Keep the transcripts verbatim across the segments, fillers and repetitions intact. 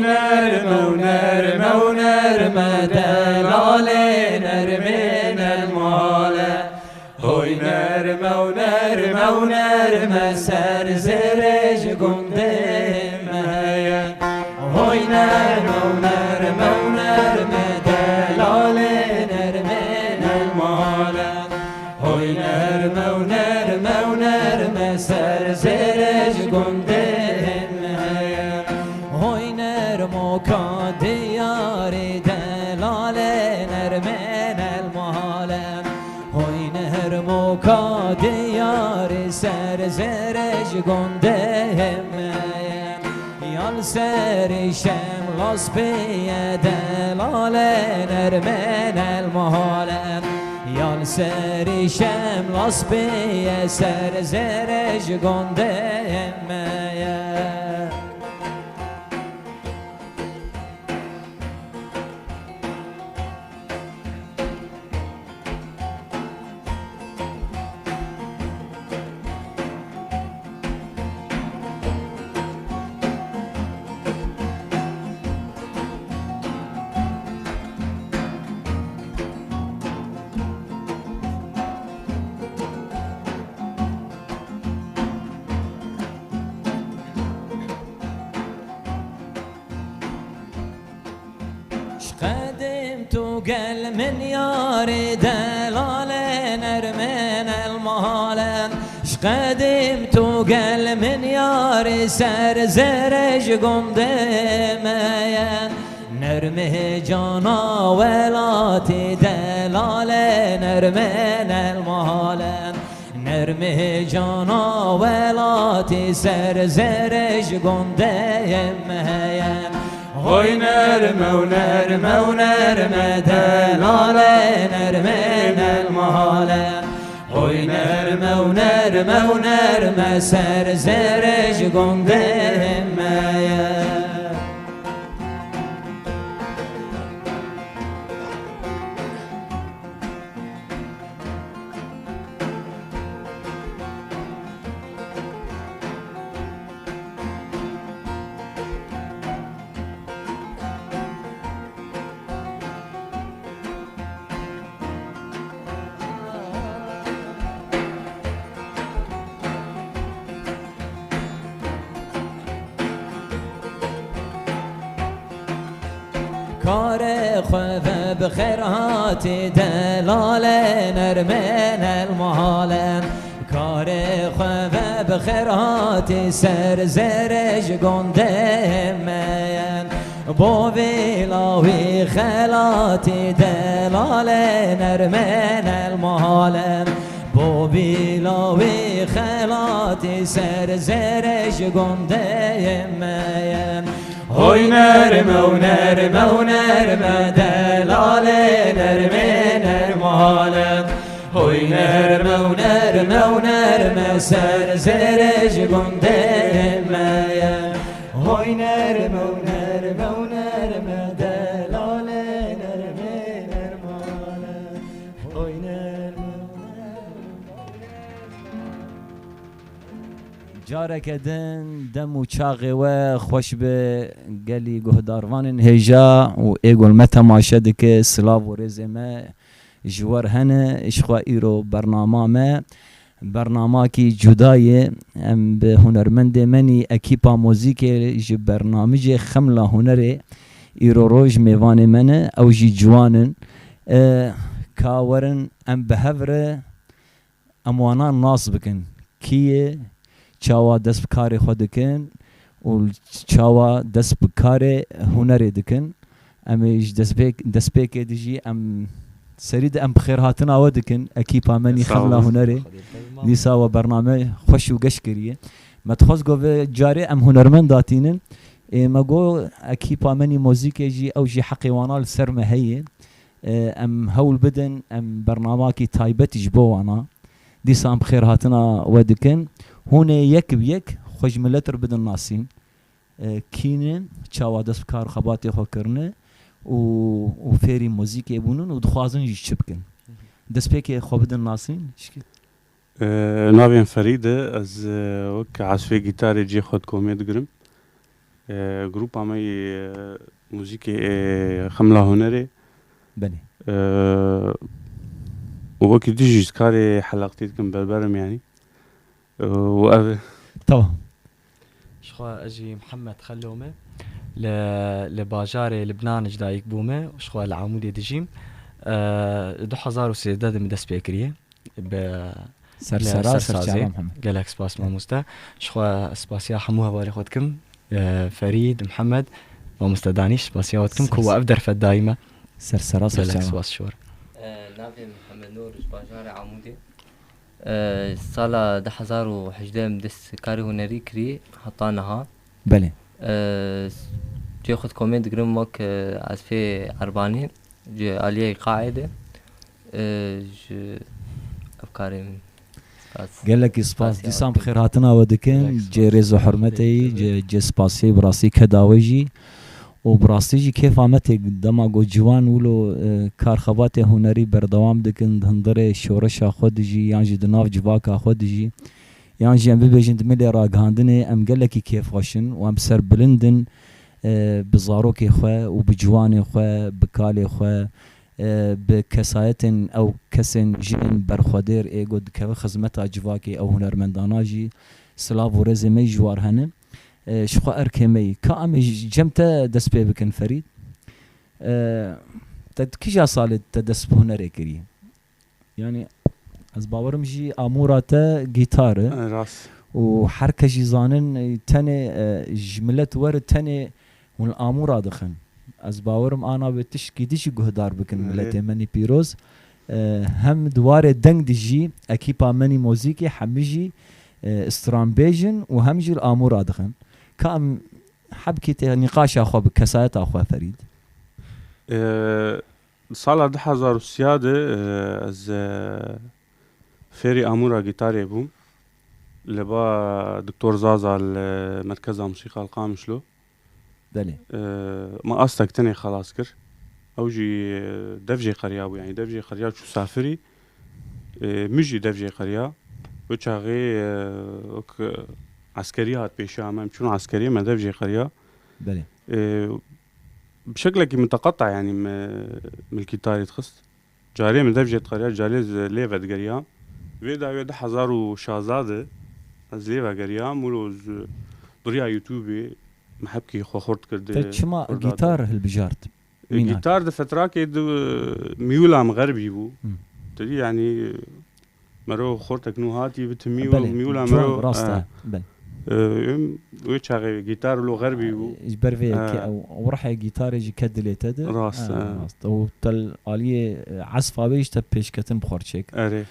Nerme û nerme û nerme delalê nermên el male. Hoy nerme û nerme û nerme ser zêrê ji gundê me ye. Hoy nerme û nerme û nerme delalê nermên el male. Hoy nerme û nerme û nerme ser zêrê ji gundê me ye. Hoy nermoka diyarê delalê nermên el male. Hoy nermoka diyarê ser zêrê ji gundê me ye. Yal serî şem laspêye delale nermên el male. Yal serî şem laspêye ser zêrê ji gondê me ye. Ji qedîm tu gel min yarê delalê nermên el malen. Ji qedîm tu gel min yarê ser zêrê ji gondê me ye. Nermê cana welatê delalê nermên el malen. Nermê cana welatê ser zêrê ji gondê me ye. Hoy nerme û nerme û nerme delalê nermên el male. Hoy nerme û nerme û nerme ser zêrê ji gondê me ye. Karê xwe ve bi xêr hatî delalê nermên el malen. Karê xwe ve bi xêr hatî ser zêrê ji gondê me ye. Bo vîla wî xelatî delalê nermên el malen. Bo vîla wî xelatî ser zêrê ji gondê me ye. Hoy nerme û nerme û nerme delalê nermê nermale. Hoy nerme û nerme û nerme ser zêrê ji gundê me ye. Hoy nerme û nerme û nerme delalê nermê nermale. Hoy nerme û nerme. Careke din dem û çaxê we xweş be, gelî guhdarvanên hêja û ê ku me temaşe dike, silav û rêzê me ji we re hene. Ji xwe îro bernama me, bernamakî cuda ye. Em bi hunermendê me nî ekîpa muzîkê ji bernamijê Xemla Hunerê îro roj mêvanê me ne, ew jî ciwan in. E, ka werin em bi hev re em wana nas bikin. Kî ye, çawa dest bi karê xwe dikin û çawa dest bi karê hunerê dikin. Em ê ji destpêk-, destpêkê de jî em serî de em bi xêrhatina we dikin. Ekîpa me nî Xemla Hunerê. Dîsa we bername xweş û geş kiriye. Me dixwest got vê carê em hunermend datînin. Ê, me got ekîpa me nî muzîkê jî ew jî heqê wana li ser me heye. E, em hewl bidin, em bernamakî taybet ji bo wana. Dîsa em bi xêrhatina we dikin. Hûn ê yek bi yek xwe ji milet re bidin nasîn. E, kî ne, çawa dest bi kar û xebatê xwe kirine û, û fêrî muzîkê bûnin û dixwazin jî çi bikin. Destpêkê xwe bidin nasîn. Şikî. E, navê min Ferîd e, ez, e, wek esfê gîtarê cihê xwe dikomê digirim. E, grupa me yê, e, muzîkê, e, Xemla Hunerê. Belê. E, û wekî tu jî ji karê heleqtî dikim berberim yanî. E, û ev Tamam. Ji xwe ez jî Mihemed Xelo me. Li, li bajarê Libnan ji dayik bûme. Ji xwe li Amûdê dijîm. E, du hezar û sêzdeh de min dest pê kiriye. Bi Ser li sera, ser ser sazê. Çava Mihemed. Gelek spas mamoste. Ji xwe spasiya hemû hevalê xwe dikim. E, Ferîd, Mihemed, mamoste Danîş, spasiya we dikim ku Ser we ev derfet dayî me. Ser sera, ser Gelek çava. Spas ji we re. E, navê Mihemed Nûr, ji bajarê Amûdê. E, sala du hezar û hejdeh em dest karê hunerî kirî heta niha. Belê. E, cihê xwe di komê digirim wek, e, ezfê erbanî, ji aliyê îqaê de. E, ji ev karê min. Spas. Gelekî spas. Spas ya Dîsan te. Bi xêrhatina we dikin. Gelek spas. Cê rêz û hurmetê yî, Gelek cê, cê spasiyê bi rastî keda we jî. Û bi rastî jî kêfa me tê dema ku ciwan wilo, e, kar xebatê hunerî berdewam dikin, di hundirê şoreşa xwe dijî yan jî di nav civaka xwe dijî, yan jî em bibêjin di milê ragihandinê, em gelekî kêfxweş in û em serbilind in, e, bi zarokê xwe û bi ciwanê xwe, bi kalê xwe, e, bi kesayetên ew kesên jinên berxwedêr ê ku dikeve xizmeta civakê, ew hunermendana jî silav û rêzê me jî ji war hene. E, ji xwe erkê me yî. Ka em ê ji cem te dest pê bikin Ferîd. E, te kîja salê te dest bi hunerê kirî? Yanî ez bawerim jî amûra te gîtar e. E, rast. Û her kes jî zanin, e, tenê, e, ji milet were tenê hûn li amûra dixin. Ez bawerim ana wê tişkî dî jî guhdar bikin Erê. miletê menî pîroz. E, hem di warê deng de jî ekîpa menî mozîkê hemî jî, e, stranbêj in û hem jî li amûra dixin. Ka em hebkî tê nîqaşa xwe bi kesayeta xwe Ferîd. E, Sala du hezar û sêzdeh de, e, ez, e, fêrî amûra gîtarê bûm. Li ba Doktor Zaza li Merkeza Musîqa li Qamişlo. Belê. E, me astek tenê xelas kir. Ew jî, e, dev jê qeriya bû, yanî dev jê qeriya çû safirî. E, min jî dev jê qeriya. Wê çaxê, e, wek, e, eskerî hat pêşiya me, em çûn eskeriyê me dev jê qeriya. Belê. E, bi şeklekî miteqeta, yanî me, min li gîtarê dixist. Carê min dev jê diqeriya, carê ez lê vedigeriya. Vê dawê du hezar û şazda de ez lê vegeriyam, wilo ez bi riya YouTubeê me hebkî xwe xurt kir di Te çima xurt da gîtar de. hilbijart? E, Mînak. Gîtar di fetrakê di miyûla min xerbî bû. Hı. Te dî, yanî, mero xortek nû hatî bi timî û Belê, miyûla ciwan, mero, rast e, e, belê. e, em, wê çaxê gîtar lo xerbî bû. Ji ber vê E. ke ew, ew rihê gîtarê jî ke dilê te de. Rast, E, e. rast. Ew te li aliyê, e, ezfa wê jî te pêşketin bi xwe çêk. Erê.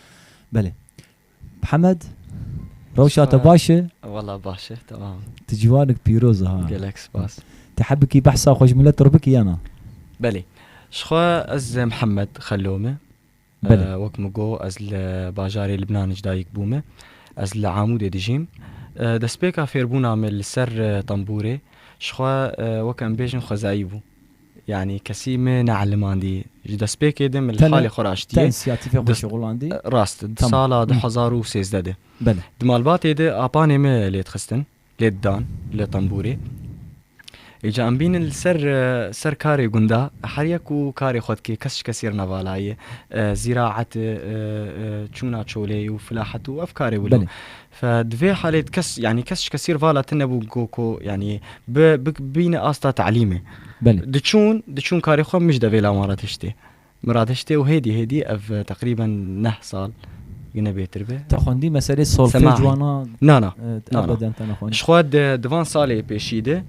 Belê. Mihemed, rewşa te Spa- baş e? Wala baş e, tamam. Tu ciwanek pîroz e ha. Gelek spas. Tu hebikî behsa xwe ji milet re bikî ya na? Belê. Ji xwe ez Mihemed Xelo me. Belê. E, wek min got, ez li bajarê Libnanê ji dayik bûme. Ez li Amûdê dijîm. E, destpêka fêrbûna min li ser, e, tembûrê, ji xwe, e, wek em bêjin xwezayî bû. Yanî kesî min neelimandî. Ji destpêkê de min li Te ne-, halê xwe re te aştiye. însiyatîfê xwe Dest-, şixulandî? Rast, di Tamam. sala Hı. du hezar û sêzdeh de. Belê. Di malbatê de apanê me lê dixistin, lê didan, li tembûrê. Îca em bînin li ser, e, ser karê gunda, her yek û karê xwe dike, kes ji kesî re nevala ye. E, zîraet, e, e, çûna çolê û filahet û ev karê wilo. Belê. Fe di vê halê kes, yanî kes ji kesî re vala tune bû ku, ku, yanî bi, bi, bîne asta telîmê. Belê. Diçûn, diçûn karê xwe min ji devê lawan re tiştê. Min re tiştê û hêdî, hêdî ev, e, teqrîben neh sal yine bêtir be. Te xwendî meselê solfej Sema. wana, Na, na. e, Na, na. ebeden te nexwendî? Ji xwe di, di van salê pêşî de,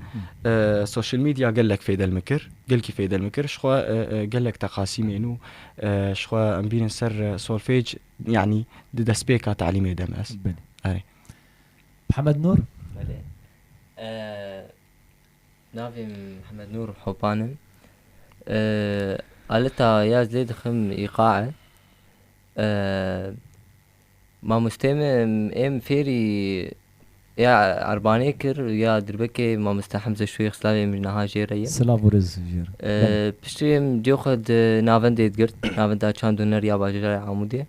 Hı. e, social media gelek fêde li min kir, gelkî fêde li min kir. Ji xwe, e, e, gelek teqasîmên û, e, ji xwe em bînin ser, e, solfej, yanî di destpêka telîmê de me ez. Belê. Erê. Mihemed Nûr? Belê. E, navê min Mihemed Nûr Hopan e. E, aleta ya ez lê dixim îqa e. E, mamostê min êm fêrî ya erbanê kir, ya dirbekê mamoste Hemze Şûyê, silavê min niha jê re ye. Silav û rêz jê re. E, Belê. Piştî em cê xwe di navendê digirt, navenda çand û huner ya bajarê Amûdê.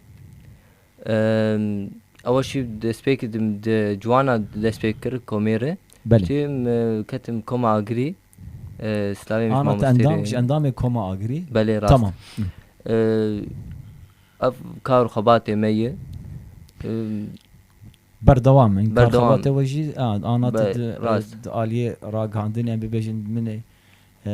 Em, ew jî destpêk di, di ciwana destpêk kir komê re. Belê. Çûm, e, ketim Koma Agirî. E, slavê min ji Ana te mamostê endam, re. Ji endamê Koma Agirî? Belê, rast. Tamam. Hı. E, ev kar û xebatê me ye. E, Berdewam in. Berdewam. Kar xebatê we jî, a, ana te Be-, di, rast. Di aliyê ragihandinê em bibêjin min ê, e,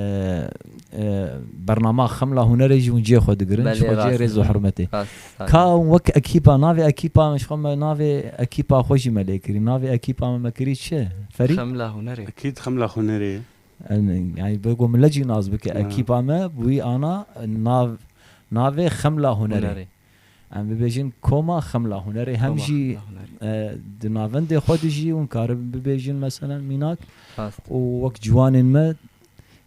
e, bernama Xemla Hunerê jî hûn cihê xwe digirin. Belê, ji xwe cihê rast. Rêz û hurmetê. Rast, rast. Ka hûn wek ekîpa, navê ekîpa me, ji xwe me navê ekîpa xwe jî me lê kirî. Navê ekîpa me me kirî çi? Ferîd? Xemla Hunerê. Ekîd Xemla Hunerê. Em, yani, bego millet jî nas bike. Ha. Ekîpa me, bi wî ana, nav, navê Xemla Hunerê. Hunerê. Em bibêjin Koma Xemla Hunerê. Hem Koma jî, Xemla Hunerê. E, di navendê xwe de jî hûn karin bibêjin, meselen, mînak. Rast. Û wek ciwanên me,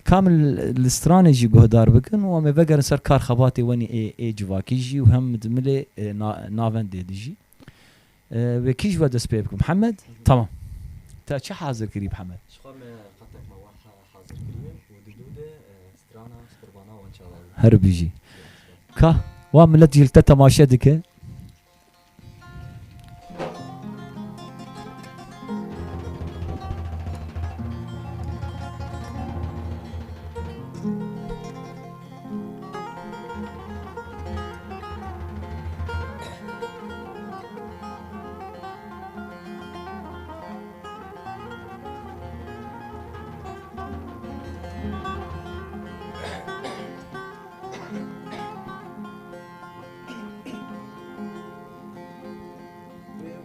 kamil li stranê jî guhdar bikin û em ê vegerin ser kar xebatê wenî ê, ê civakî jî û hem di milê, e, na-, navendê de jî. E, wê kî ji we dest pê bikim? Mihemed? Tamam. Te çi hazir kirî, Mihemed? Ji xwe me qetek me wa ha-, hazir kiriye û di dû de, e, strana ji qurbana wan çava bû. Her bijî. Ka, wa millet jî li te temaşe dike.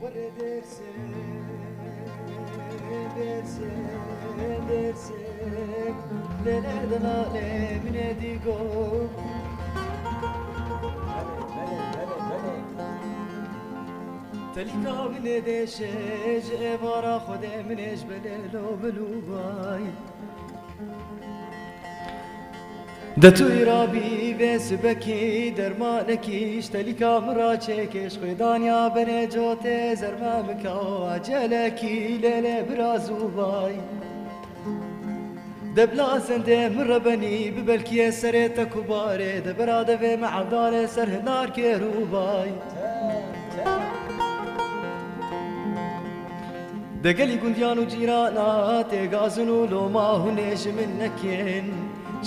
Were Dêrsim, Dêrsim, Dêrsim, neler dina lê min ê dî go. Telîka min ê dêşe ji êvara Xwedê min ê ji belê lo bilûvay. De tu îrabî vê sibekî dermanekî ji telîka min ra çêkê, ji xwêdaniya benê cotê zerme bike acelekî lêlê bira zûvay. De bila sendê min rebenî bi belkiyê serê te kubarê de bera devê me evdalê ser hinar kêrûvay. De gelî gundiyan û cîrana têgazin û loma hûn ê ji min nekin.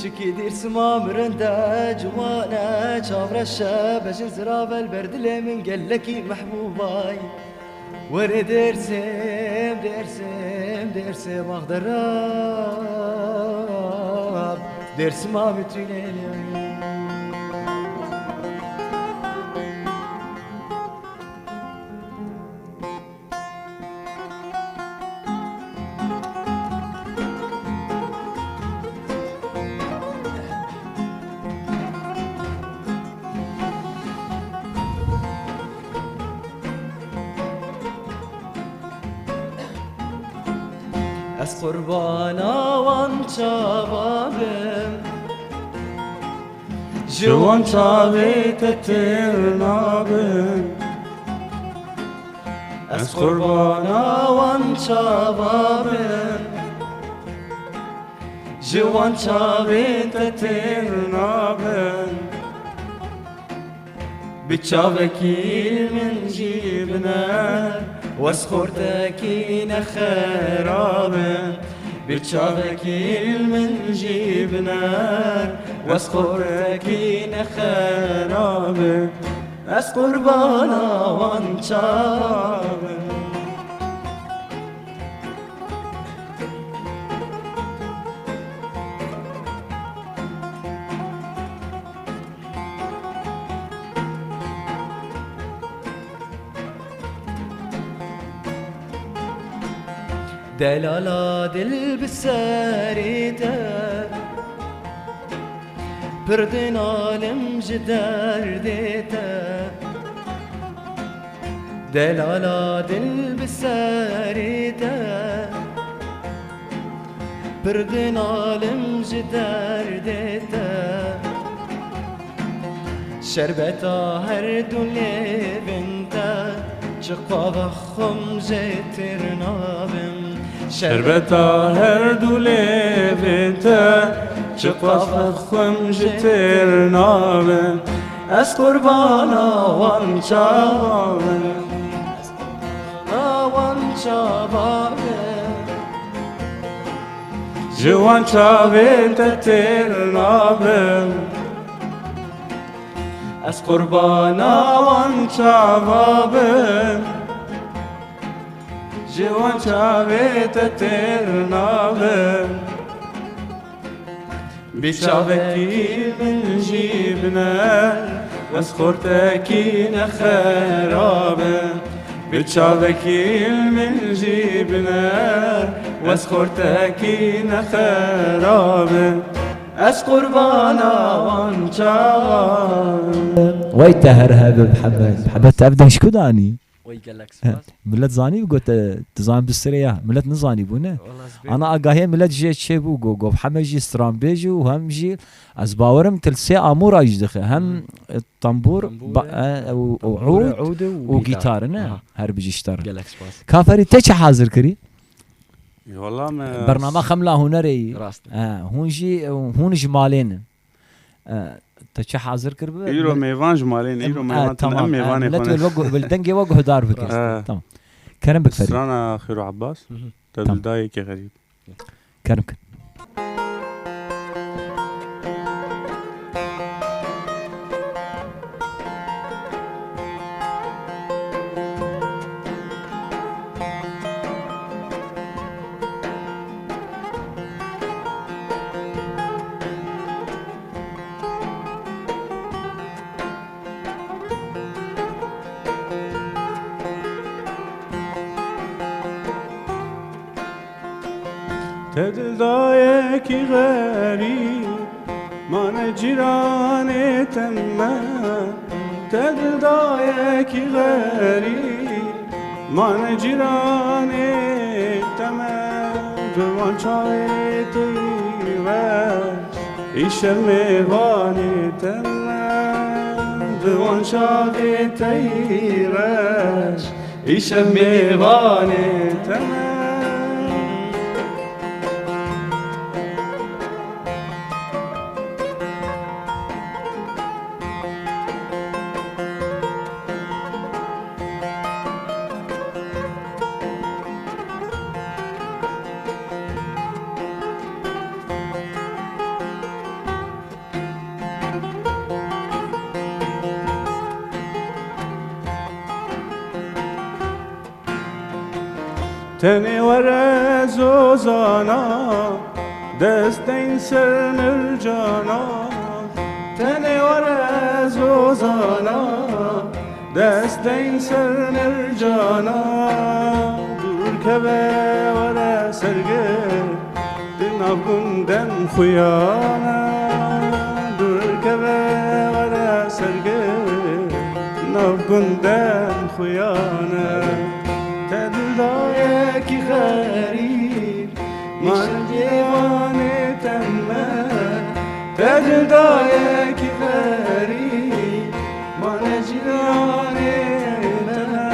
Çikî Dêrsima mirin de ciwan e, çavreş e, bejin zirav e li ber dilê min gelekî mehbûbay. Were Dêrsim, Dêrsim, Dêrsim, ax derab, Dêrsima min tûnê lê. Ez qurbana wan çava bim. Ji wan çavê te têr nabim. Ez qurbana wan çava bim. Ji wan çavê te têr nabim. Bi çavekî li min jî biner, wez xortekî nexerabin. Bi çavekî li min jî biner, wez xortekî nexerabin. Ez qurbana wan çavin. Delala dil bi serê te, pir dinalim ji derdê te. Delala dil bi serê te, pir dinalim ji derdê te. Şerbeta her du lêvên te, çiqas vexwim jê têr nabim. Şerbeta her du lêvên te, çiqas vexwim jê têr nabim. Ez qurbana wan çavan, na wan çavan. Ji wan çavê te têr nabim. Ez qurbana wan çava bim. Ji wan çavê te têr nabim. Bi çavekî min jî bine, wez xortekî nexerabe. Bi çavekî min jî bine, wez xortekî nexerabe. Ez qurbana wan çawa. Wey te her hebe Mihemed. Mihemed, te ev deng ji ku danî? Wey gelek spas. Millet zanî got, e, tu zanî bi sirê ya. Millet nizanî bû ne? Wala ez bê- Ana agahiyê millet jê çê bû, go, go hem jî stranbêj û hem jî ez bawerim til sê amûra jî dixe. Hem, Hmm. e, tambûr, Tambûr, ba-, e, e, û, û tambûr, ûd, ûd û û gîtar. Gîtar ne? Aha. Her bijî ji te re. Gelek spas. Kaferî te çi hazir kirî? Wala me Bernama Xemla Hunerê yî. Rast. E, hûn jî, e, hûn ji malê ne. E, te çi hazir kiribe? Îro mêvan ji malê ne, îro Em, mêvan e, tin, tamam, em e, mêvanê millet xwe ne. Wel we gu-, wel dengê we guhdar bike. Rast. E. Tamam. Kerem bik Ferî. Strana Xêro Abbas. Hı hı. Te Tamam. Dildayekî xerîb. Kerem bik. Te dildayekî xerîb, mane cîranê te me. Te dildayekî xerîb, mane cîranê te me. Bi wan çavê te yî reş, îşev mêvanê te me. Bi wan çavê te yî reş, îşev mêvanê te me. Tenê were zozana, dest deyn ser mircana. Tenê were zozana, dest deyn ser mircana. Dûr keve were sergir, di nav gundên xuyana. Dûr keve were sergir, di nav gundên xuyana. Te dildayekî xerîb, mane cîranê te me. Te dildayekî xerîb, mane cîranê te me.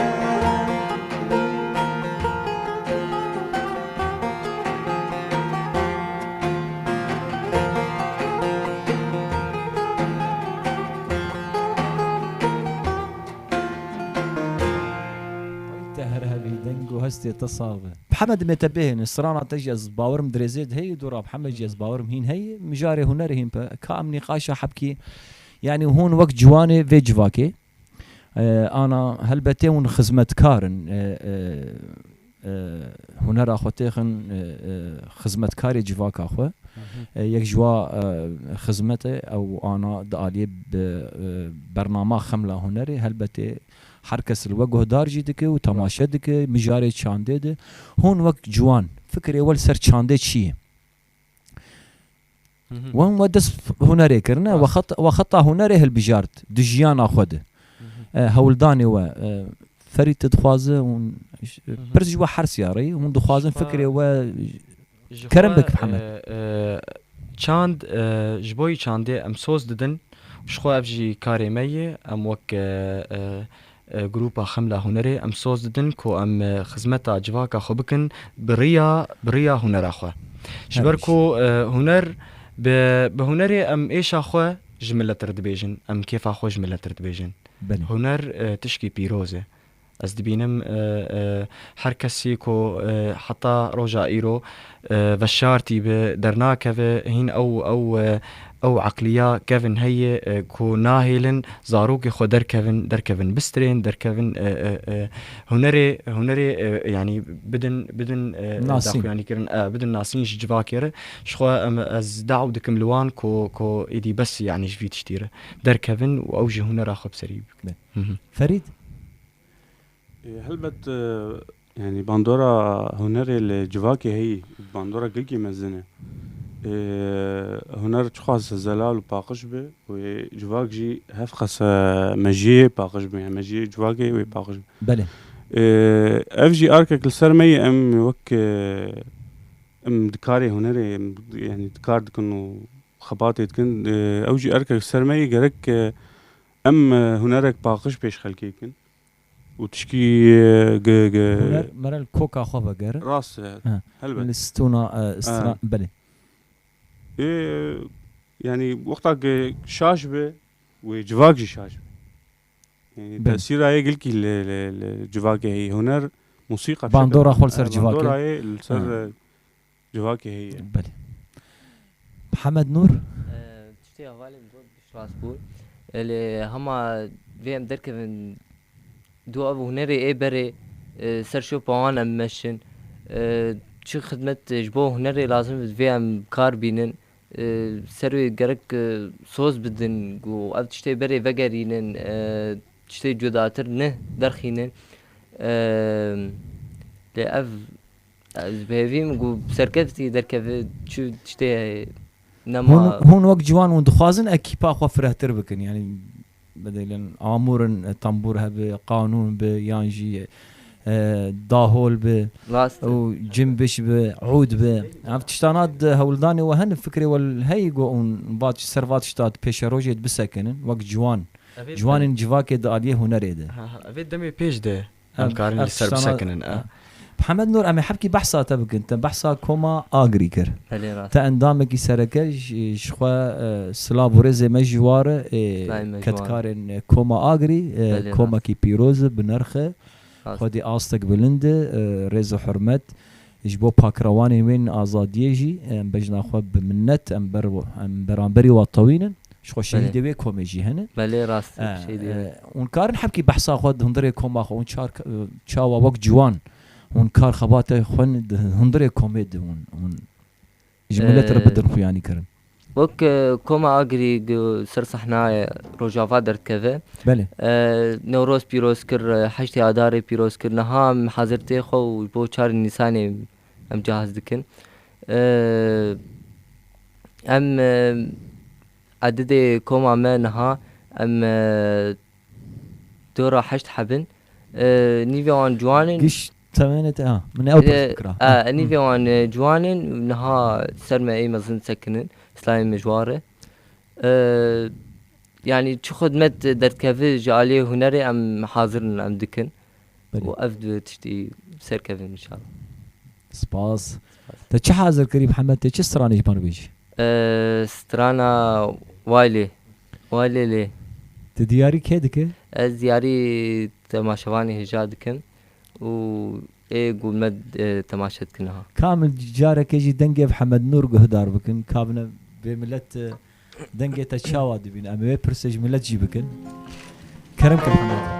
Te her hebî, deng û hestê te sax be. Mihemed, me te bihêne, strana te jî ez bawerim dirêzê de heye, dora Mihemed jî ez bawerim hîn heye, mijarê hunerê hîn pe, ka em nîqaşa hebkî, yanî hûn wek ciwanê vê civakê, e, ana helbetê hûn xizmetkar in, e, e, e, hunera xwe têxin, e, e, xizmetkarê civaka xwe. Hı hı. E, yek ji wa, e, xizmet e, ew ana di aliyê bi, e, bernama Xemla Hunerê, helbetê her kes li we guhdar jî dike û temaşe dike, mijarê çandê de. Hûn wek ciwan, fikirê we li ser çandê çi ye? Hı hı. Wan we dest hunerê kirine, Rast. we xet-, we xeta hunerê hilbijart di jiyana xwe de. Hı hı. E, hewldanê we, e, Ferî, tu dixwaze hûn, Hı hı. pirs ji we her siyarî, hûn dixwazin Ji xwe fikirê we Ji Kerem xwe, bik, Mihemed. e, e, çand, e, ji bo yî çandê em soz didin. Ji xwe ev jî karê me ye. Em wek, e, e, e, grûpa Xemla Hunerê em soz didin ku em, e, xizmeta civaka xwe bikin bi riya, bi riya hunera xwe. Ji ber Her ku, e, huner, bi, bi hunerê em êşa xwe ji milet re dibêjin, em kêfa xwe ji milet re dibêjin. Belê. Huner, e, tişkî pîroz e. Ez dibînim, e, e, her kesî ku, e, heta roja îro, e, veşartî bi dernakeve, hîn ew, ew, e, ew eqliya kevin heye, e, ku nahêlin zarokê xwe derkevin, derkevin bistrên, derkevin, e, e, e, hunerê, hunerê, e, yanî bidin, bidin, e, Nasîn. daxuyanîkirin, e, bidin nasîn ji civakê re. Ji xwe em, ez daw dikim li wan ku, ku êdî bes, yanî ji vî tiştî re derkevin û ew jî hunera xwe bi serî bikin. Be. Hı hı. Ferîd? E, helbet, e, yanî bandora hunerê li civakê heyî, bandora gelkî mezin e. E, huner çiqas zelal û paqij be, wê civak jî hevqas e mejiyê paqij be, yani mejiyê civakê wê paqij be. Belê. E, ev jî arkek li ser me ye, em wek, e, em di karê hunerê, em, yanî di kar dikin û xebatê dikin. E, ew jî erkek ser me yê, gerek, e, em, e, hunerek paqij pêş xelkê bikin û tişkî, e, ge-, ge- Huner mere li koka xwe vegerin. Rast e, Ha. helbet. Li stûna, e, stran-, Ha. belê. E, yanî wexta ge şaş be, wê civak jî şaş be. Yanî Belê. tesîra yê gilkî li, li, li civakê heyî. Huner, musîqa Bandora şekil, xwe li ser e, civakê. bandora yê li ser, Ha. e, civakê heye. Belê. Mihemed Nûr? E, tiştê hevalê min got, piştrast bû. E, lê hema vê em derkevin, du ev hunerê ê berê, e, ser şopa wan em meşin. E, çi xidmet ji bo hunerê lazim vê em kar bînin. E, ser wê gerek, e, soz bidin, ku ev tiştê berê vegerînin, e, tiştê cudatir ne derxînin. E, lê ev Ez bi hêvî me ku serkeftî derkeve çi tiştê nema. Hûn, hûn wek ciwan hûn dixwazin ekîpa xwe firehtir bikin, yanî bedelen amûrin, e, tembûr hebe, qanûn be, yan jî, e, dahol be, Rast e. û cimbiş be, ûd be. Ev tiştana di hewldanê we hene, fikrê we heye ku hûn va ser va tişta di pêşerojê de bisekinin, wek ciwan. Evê Ciwanên civakê di aliyê hunerê de. Ha, ha, evê demê pêş de. Em, em karin em li ser tiştana bisekinin, e. Ha. Mihemed Nûr, em ê hebkî behsa te bikin. Te behsa Koma Agirî kir. Belê, rast. Te endamekî sereke ji, ji xwe, e, silav û rêzê me ji war e, Silavê me ji war. ketkarên, e, Koma Agirî, e, Belê, rast. komekî pîroz e, bi nerx e. Rast. Xwedî astek bilind e, e, rêz û hurmet. Ji bo pakrewanên wên azadiyê jî, em bejna xwe bi minnet, em ber, em beramberî wa tewînin. Ji xwe Belê. şehîdê wê komê jî hene. Belê, rast, E, şehîdê e, wê. hûn karin hebkî behsa xwe di hundirê koma xwe, hûn çar, e, çawa wek ciwan, hûn kar xebatê xwe di hundirê komê de hûn, hûn ji milet re E, bidin xuyanî kirin. Wek, e, Koma Agirî gu-, ser sehna Rojava derdikeve. Belê. E, Newroz pîroz kir, e, heştê Adarê pîroz kir. Niha em hazirtiyê xwe û ji bo çar Nîsanê em cihaz dikin. E, em, e, edidê koma me niha em, e, dora heşt heb in. E, nîvê wan ciwan in. Giş temenê te, ha, min ew E, pirs bikira. e, Ha. nîvê wan, e, ciwan in, niha ser me ê mezin sekinin, Îslamê me ji war e. E, yanî çi xidmet derdikeve ji aliyê hunerê em hazir in, em dikin. Belê. Û ev di tiştî serkevin inşallah. Spas. Te çi hazir kirî Mihemed? Te çi stranê ji wan bêjî? E, strana Waylê. Waylê lê. Tu diyarî kê dike? Ez diyarî temaşevanê hêja dikim û ê ku me, e, temaşe dikin ha. Kamil careke jî dengê Mihemed Nûr guhdar bikin. Kamil vê milet, e, dengê te çawa dibîn? Em ê wê pirsê ji milet jî bikin. Kerem ke Mihemed.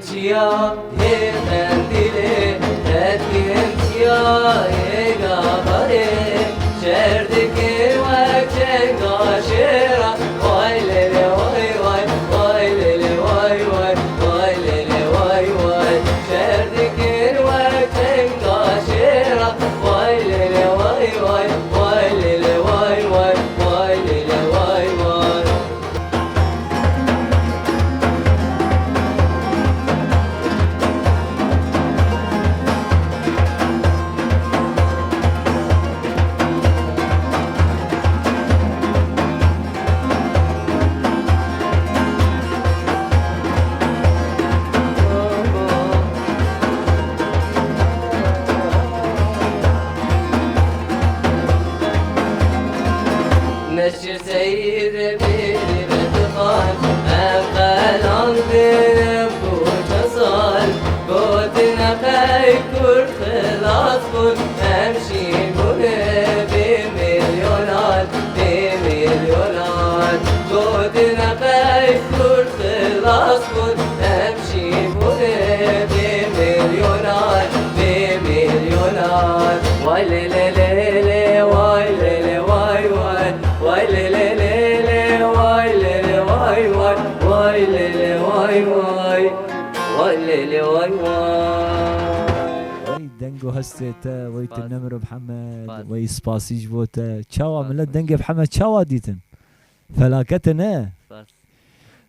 Çiya hê qendîlê, qetîn çiyayê gabarê, şer dikir wek çenga şêra. Way lê lê way way, way lê lê way way, way lê lê way way. Şer dikir wek çenga şêra. Way lê lê way way, way lê lê way way, way lê lê way way. Neşir seyir bêrî vedixan, em qelandin koça sal. Gotine qey kurd xilas bûn, em jî bûne bê milyonan, bê milyonan. Gotine qey kurd xilas bûn, em jî bûne bê milyonan, bê milyonan. Way lê lê lê lê, way lê lê way way. Way lê lê lê lê, way lê lê way way. Way lê lê way way. Way lê lê way way. Ey dengo hestê te, wey tu Spas. Nemir Mihemed, Spas. Wey spasî ji bo te. Çawa Spas. Millet dengê Mihemed çawa dîtin? Felakete ne? Spas.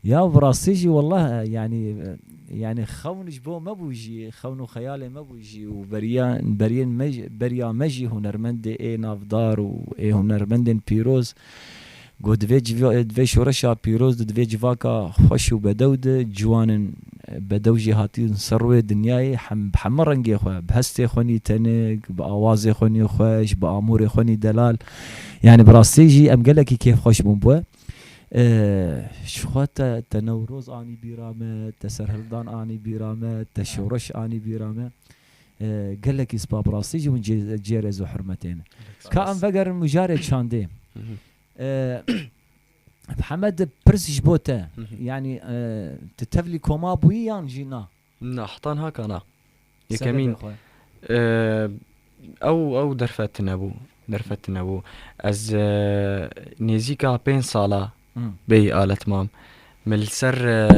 Ya bi rastî jî wallah, e, yanî, e, yanî xewn ji bo me bû jî, xewn û xeyalê me bû jî û beriya, beriyên me jî, beriya me jî hunermendê ê navdar û ê hunermendên pîroz. Got divê civa-, divê şoreşa pîroz di divê civaka xweş û bedew de ciwanin, e, bedew jî hatîn ser rûyê dinyayê hem, bi hemû rengê xwe, bi hestê xwe nî tenik, bi awazê xwe nî xweş, bi amûrê xwe nî delal. Yanî bi rastî jî em gelekî kêfxweş bûn bi we. E, ji xwe te, te Newroz anî bîra me, te serhildan anî bîra me, te şoreş anî bîra me. E, gelekî spas bi rastî jî hûn cê, cê rêz û hurmetê ne. Gelek Ka spas. Em vegerin mijarê çandê. Hı hı. E, Mihemed pirs ji bo te. Hı hı. Yanî, e, tu tevlî koma bûyî yan jî na? Na, heta niha ka na. Sebebê Yekemîn, xwe? E, ew, ew derfet tune bû. Derfet tune bû. Ez, e, nêzîka pênc sala Hmm. bêyî alet mam. Min li ser, e,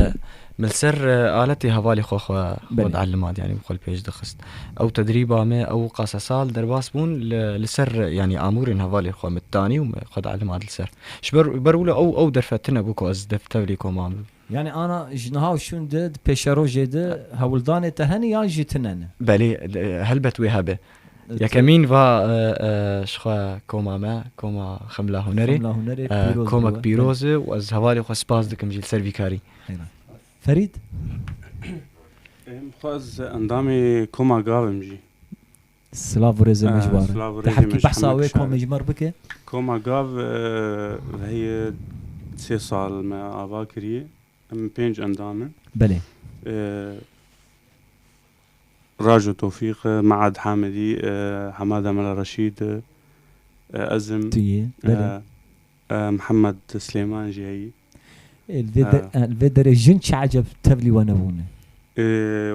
min li ser, e, aletê hevalê xwe, xwe, xwe Belê. dielima, yanî xwe li pêş dixist. Ew tedrîba me, ew qase sal derbas bûn li, li ser, yanî amûrên hevalê xwe min tanî û me xwe dielima li ser. Ji ber, ber wilo ew, ew derfet tune bû ku ez def tevlî koma bim. Yanî ana ji niha û şûn de, di pêşerojê de hewldanê te hene yan jî tune ne? Belê, e, helbet wê hebe. E, Yekemîn va, e, e, ji xwe koma me, koma Xemla Hunerê, Xemla Hunerê, e, pîroz komek be. Pîroz e û ez hevalê xwe spas dikim jî li ser vî karî. Xeyran. Ferîd? Em xwe ez endamê koma Gav im jî. Silav û rêzê me ji we re. Silav û rêzê me ji hemû kişan re. Te hevkî behsa wê komê ji me re bike? Koma Gav, e, heye sê sal me ava kiriye. Em pênc endam in. Belê. E, Rajo Tofîq, e, Mead Hamidî, e, Hemad Emel Reşîd, e, ez im. Tu yî, belê. E, e, Mihemed Silêman jî heyî. Ê, li vê de-, Ha. e, li vê derê jin çi eceb tevlî we nebûne? Ê,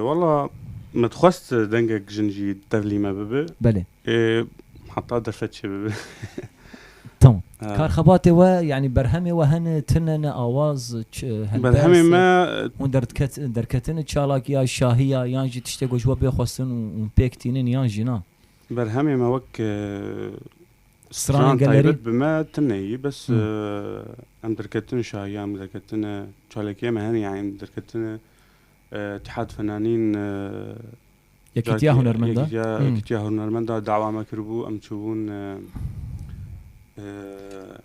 wela, me dixwest dengek jin jî tevlî me bibe. Belê. Ê, heta derfet çêbibe. Tamam. Ha. Karxebatê we, yanî berhemê we hene, tune ne, awaz, ç-, helbest, Berhemê me, hûn derdiket-, derketine çalakiya, şahiya, yan jî tiştê ku ji we bê xwestin û, û pêk tînin, yan jî na? Berhemê me wek, e, Stranên stran gelerî? Taybet bi me tune yî, bes, Hı. e, em derketine şahiya, em derketine çalakiyê me hene, yanî em derketine, e, Îtîhad Fenanîn, e, Yekîtiya carkê Hunermenda? Yekîtiya, Hı. Yekîtiya Hunermenda dawa me kiribû, em çûbûn, e, e,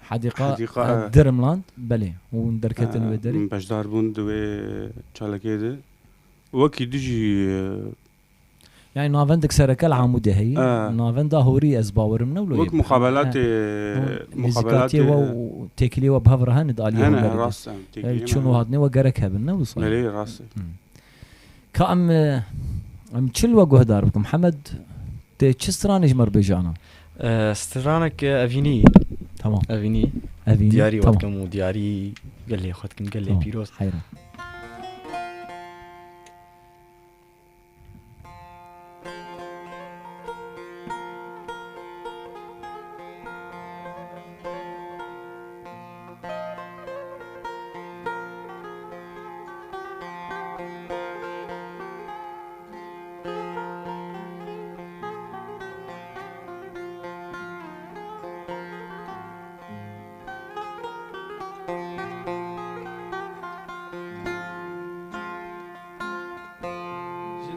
Hedîqa, Hedîqa, e, e, Dirimland, belê, hûn derketin e, wê derê? Em beşdar bûn di wê çalakê de. Wekî dijî, e, Yanî navendek sereke li Amûdê heyî. E. Navenda Horî ez bawerim ne wilo Wek yê. Muqabelatê, E, hûn muqabelatê nêzîkatiyê we û têkiliyê we bi hev re hene di aliyê Hene, hunerê de. Rast e, E, têkiliyê çûn me û hene. Hatinê we gerek hebin ne wisa? Belê, rast e. Hmm. Ka em, e, em çi li we guhdar bikin? Mihemed, tê çi stranê ji me re bêje ana? E, stranek, e, evînî. Tamam. Evînî. Evînî, Diyarî tamam. we dikim û diyarî gelê xwe dikim, gelê Tamam. pîroz. Heyran. Ji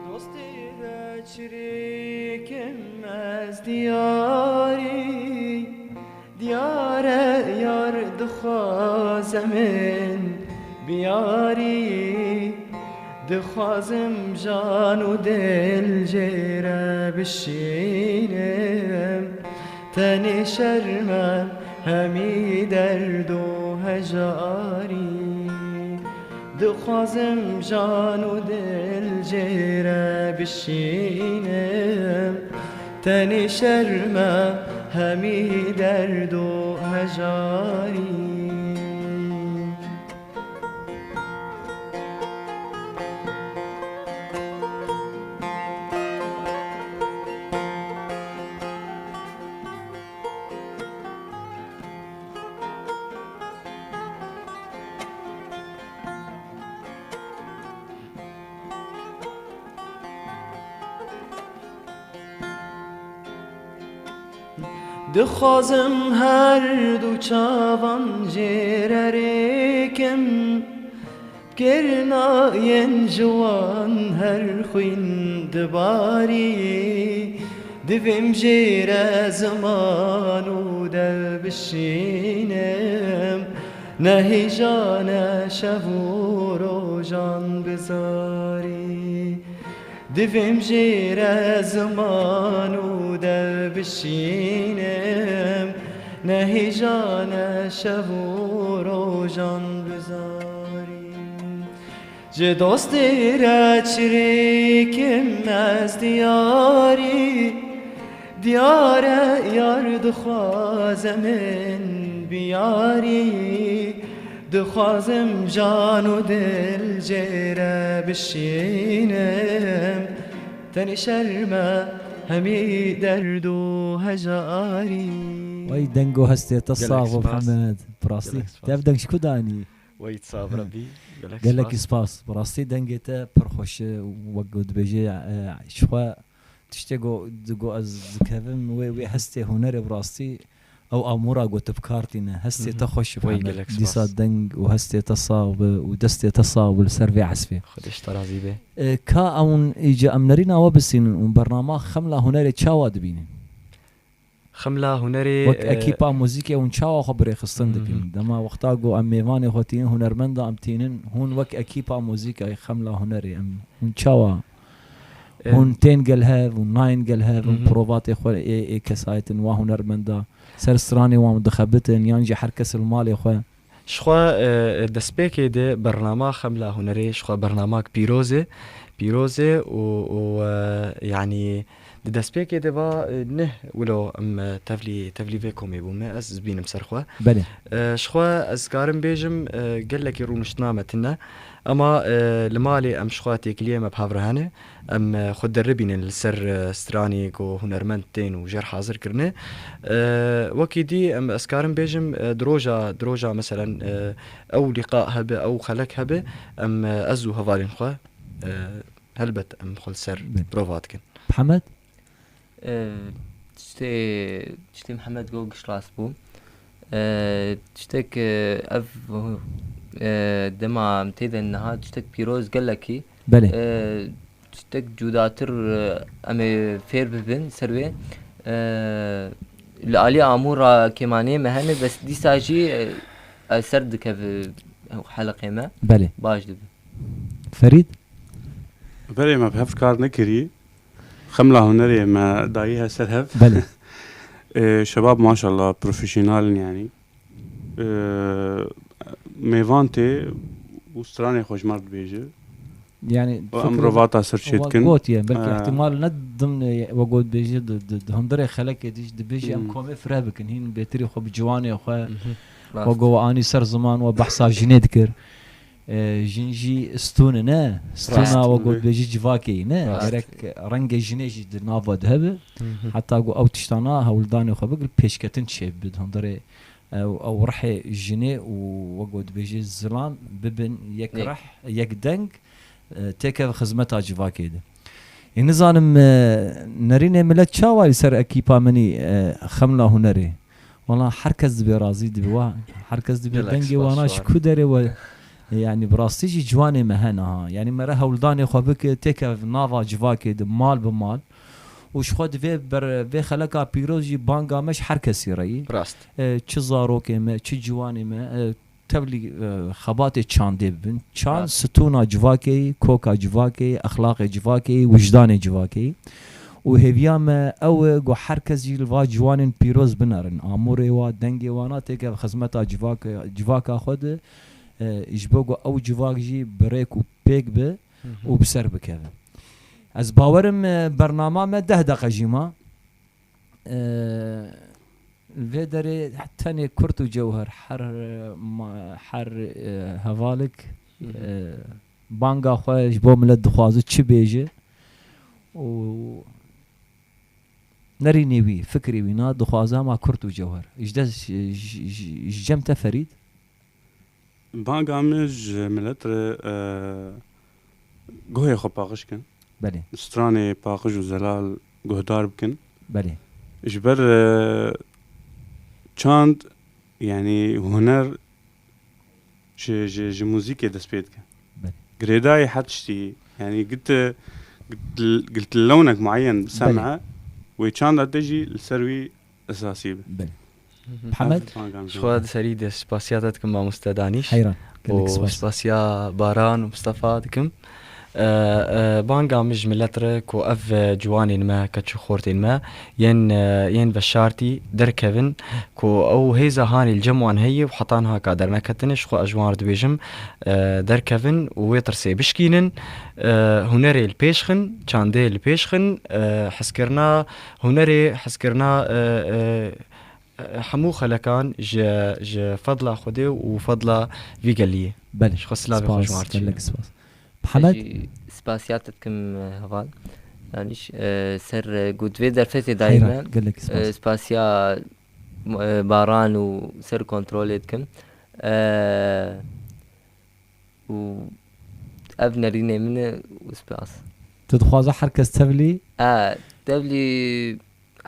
dostê re çirêkim ez diyarî, diyare yar dixwaze min biyarî. Dixwazim jan û dil jê re bişînim, tenê şerme hemî derd û hejarî. Dixwazim jan û dil jê re bişînim, tenê şerme hemî derd û hejarî. Dixwazim her du çavan jê re rêkim, kirina yên ji wan her xwîn dibarî. Divêm jê re ziman û dev bişînim, ne hêja ne şev û rojan bizarî. Divêm jê re ziman û dev bişînim, ne hêja ne şev û rojan bizarî. Ji dostê re çirêkim ez diyarî, diyare yar dixwaze min biyarî. Dixwazim jan û dil jê re bişînim, tenê şerme hemî derd û hejarî. Wey deng û hestê te sax bo Mihemed. Bi rastî. Gelek spas. Dev deng ji ku danî? Wey sax Rebî. Gelek spas. Gelekî spas. Bi rastî dengê te pir xweş e. Wek ku dibêje, e, ji xwe tiştê ku, ku ez dikevim wê, wê hestê hunerê bi rastî ew amûra ku tu bi kar tîne. Hestê te xweş e Mihemed. Dîsa deng û hestê te sax be û destê te sax be li ser vê ezfê. Xwedê ji te razî be. E, ka ewn îca em nerîna we bistînin û bernama Xemla Hunerê çawa dibînin? Xemla Hunerê, wek, e, ekîpa muzîkê hûn çawa xwe bi rêxistin dikin? Dema wexta ku em mêvanê xwe tînin, hunermenda em tînin, hûn wek ekîpa muzîkê Xemla Hunerê em, hûn çawa, e, hûn tên gel hev, hûn nayên gel hev, hûn provatê xwe ê, ê kesayetên wa hunermenda ser stranê wan dixebitin yan jî her kes li malê xwe? Jixwe, e, destpêkê de bernama Xemla Hunerê jixwe bernamak pîroz e, pîroz e û, û, e, yanî di destpêkê de va, e, neh wilo em, e, tevlî, tevlî vê komê bûme, ez dibînim ser xwe. Belê. E, jixwe ez karim bêjim, e, gelekî rûniştina me tune, ema, e, li malê em jixwe têkiliyê me bi hev re hene. Em, e, xwe deribînin li ser, e, stranê ku hunermend tên û jêr hazir kirine. E, wekî dî em, ez karim bêjim, e, di roja, di roja meselen, e, ew lîqa hebe, ew xelek hebe, em, e, ez û hevalên xwe, e, helbet em xwe li ser prova dikin. Mihemed? E, tiştê, tiştê Mihemed got giş rast bû. E, tiştek, e, ev, e, dema em tê de niha tiştek pîroz gelekî. Belê. E, tiştek cudatir, e, em ê fêr bibin ser wê. E, li alî amûra kêmaniyê me hene, bes dîsa jî, e, e, ser dikeve heleqê me. Belê. Baş dibe. Ferîd? Berê me bi hev kar nekirî. Xemla hunerê me dayî he ser hev. Belê. E, şebab maşallah profesyonel in yanî. E, mêvan tê û stranê xwe ji me re dibêje. Yani û em fikir rovata ser çê dikin. Gotiye, belkî, e, ihtimal ne dimne we got bêjî di, di, di hundirê xelekê dî dibêjî em komê fire bikin. Hîn bêtirî xwe bi ciwanê xwe, we got we anî ser ziman, we behsa jinê dikir. E, jin jî stûn e, ne? Stûna Rast. we got bêjî civakê ye, ne? Rast. Gerek rengê jinê jî di nava de hebe. Hı hı. Heta ku ew tiştana hewldanê xwe bikir, pêşketin çêbibe. Di hundirê ew, ew rihê jinê û we got bêjî zilam bibin yek Yek. rih, yek deng, e, têkeve xizmeta civakê de. Ê nizanim, e, nerînê milet çawa li ser ekîpa min î, e, xemla hunerê? Wala her kes dibe razî dibe wa. Her kes dibe Gelek dengê spas wana ji şwar. ku derê we. Yani bi rastî jî ciwanê me hene ha. Yani mere hewldanê xwe bike têke nava civakê de mal bi mal. Û ji xwe di vê ber-, vê xeleka pîroz jî banga me ji her kesî re yî. Rast. E, çi zarokê me, çi ciwanê me, e, tevlî, e, xebatê çandê bibin. Çand Rast. stûna civakê yî, koka civakê yî, exlaqê civakê yî, wijdanê civakê yî. Û hêviya me ew e ku her kes jî li va ciwanên pîroz binerin. Amûrê wa, dengê wana têke xizmeta civaka, civaka xwe de, e, ji bo ku ew civak jî bi rêk û pêk be Hı hı. û bi ser bikeve. Ez bawerim, e, bernama me deh deqe jî ma. E, Li vê derê tenê kurt û cewher her, e, ma-, her, e, hevalek, Hı hı. e, banga xwe ji bo milet dixwaze çi bêje û nerînê wî, fikrê wî na dixwaze hema kurt û cewher. Ji dest, ji, ji, ji cem te Ferîd? Banga min ji milet re, e, guhê xwe paqij kin. Belê. Stranê paqij û zelal guhdar bikin. Belê. Ji ber, e, çand, yani huner ji, ji, ji muzîkê dest pê dike. Belê. Girêdayî her tiştî, yani git, git, git lewnek muayyen Belê. seme, wê çanda te jî li ser wî esasî be. Belê. Hı hı. Mihemed? Ev banga min Ji xwe di serî de spasiya te dikim mamoste Danîş. Heyran. Gelek Û spas. spasiya Baran û Mistefa dikim. E, e, banga min ji milet re ku ev, e, ciwanên me, keç û xortên me yên, e, yên veşartî derkevin, ku ew hêza hanê li cem wan heye û heta niha ka derneketine, ji xwe ez ji wan re dibêjim, e, derkevin û wê tirsê bişkînin, e, hunerê li pêş xin, çandê li pêş xin, e, hezkirina hunerê, hezkirina, e, e, hemû xelekan ji, ji fedla Xwedê û fedla vî geliyê. Belê. Ji xwe silavê xwe Spas, ji wan re gelek dişînim. spas. Mihemed? Ez jî spasiya te dikim, e, heval. Yanî, e, ser, e, ku di vê derfetê dayî Heyran, me, gelek spas. e, spasiya, e, Baran û ser kontrolê dikim. E, û ev nerînê min e û spas. Tu dixwaze her kes tevlî E, tevlî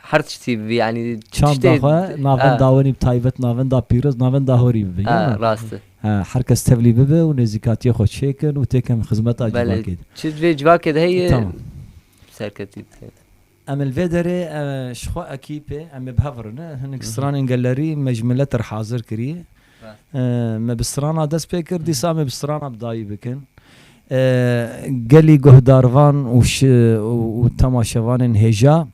her tiştî bibî, yanî çanda tiştê xwe navenda e. winî bi taybet, navenda pîroz, navenda horî bibe, E, ya ne? rast e. Ha, her kes tevlî bibe û nêzîkatiyê xwe çêkin û têkin xizmeta Belê, civakê de. çi di vê civakê de heye, Tamam. serketî dike. Em li vê derê, e, ji xwe ekîpê, em ê bi hev re ne, hinek Hı hı. stranên gelerî me ji milet re hazir kiriye. Rast. E, me bi strana dest pê kir, Hı hı. dîsa me bi strana bi dayî bikin. E, gelî guhdarvan û şi-, û, û temaşevanên hêja,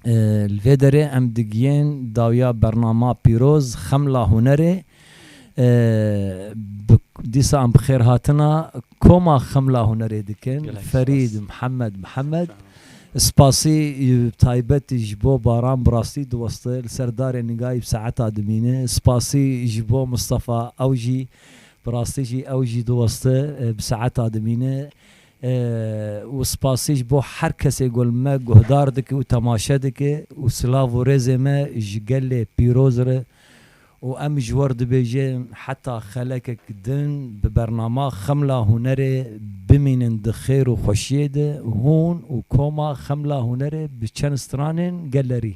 e, li vê derê em digiyên dawiya bernama pîroz, Xemla Hunerê. E, bi, dîsa em bi xêrhatina koma Xemla Hunerê dikin. Gelek Ferîd spas. Mihemed Mihemed. Sağ ol. Spasî, e, taybet ji bo Baran bi rastî diweste li ser darê nigayî bi saeta dimîne. Spasî ji bo Mistefa, ew jî bi rastî jî ew jî diweste, e, bi saeta dimîne. E, û spasî ji bo her kesê ku li me guhdar dike û temaşe dike û silav û rêzê me ji gelê pîroz re û em ji we re dibêjin heta xelekek din bi bernama Xemla Hunerê bimînin di xêr û xweşiyê de, hûn û koma Xemla Hunerê bi çend stranên gelerî.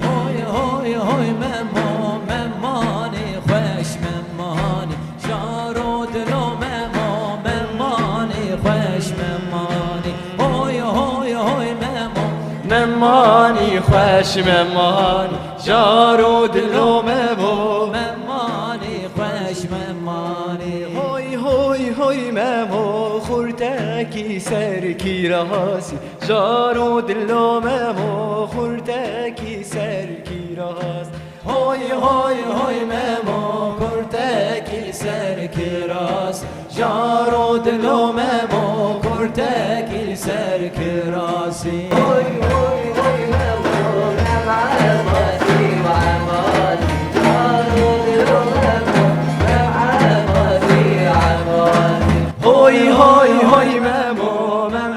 Hoy, hoy, hoy, Memo, Memanî xweş, Memanî. Jaro dilo Memo, Memanî xweş, Memanî. Hoy, hoy, hoy, Memo. Memanî xweş, Memanî. Jaro dilo Memo. Memanî xweş, Memanî. Hoy, hoy, hoy, Memo, xurtekî serkî rasî. Jaro dilo Memo, xurtekî serkî rast. Hoy, hoy, hoy, Memo, kurtekî ser kiras. Jaro dilo, Memo, kurtekî ser kirasî. Hoy, hoy, hoy, Memo, mem ebasî û ebasî. Jaro dilo, Memo, mem ebasî, ebasî. Hoy, hoy, hoy, Memo, mem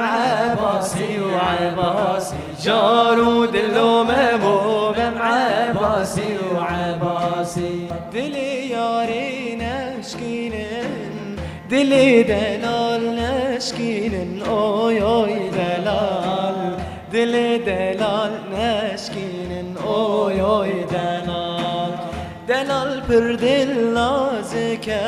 ebasî û ebasî. Car û dilo, Memo, mem ebasî û ebasî. Dilê yarê neşkînin, dilê delal neşkînin, oy, oy, delal. Dilê delal neşkînin, oy, oy, delal. Delal pir dil nazik e,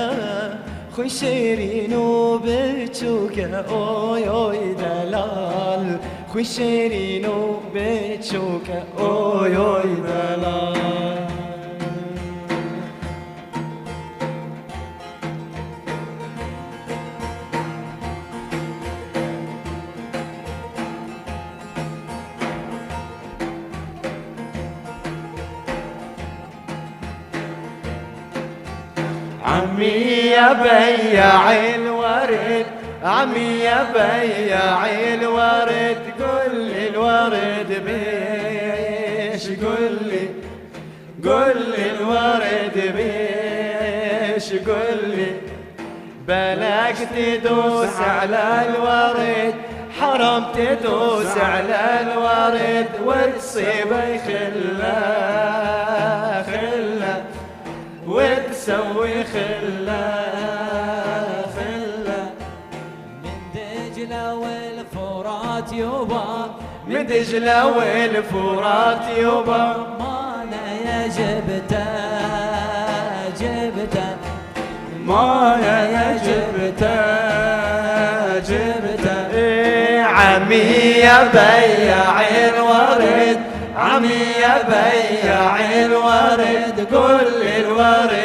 xwe şêrîn û biçûk e, oy, oy, delal. Xwe şêrîn û biçûk e, oy, oy, delal. عمي يا بياع الورد، عمي يا بياع الورد، قل لي الورد بيش، قل لي، قل لي الورد بيش، قل لي. بلاش تدوس على الورد، حرام تدوس على الورد، وتصيبي خلة، خلة، وتسوي خلة، خلة. من دجلة والفرات يوبا، من دجلة والفرات يوبا، ما أنا يا جبتة، جبتة. ما أنا يا جبتة، جبتة. إيه، عمي يا بياع الورد، عمي يا بياع الورد، قل لي الورد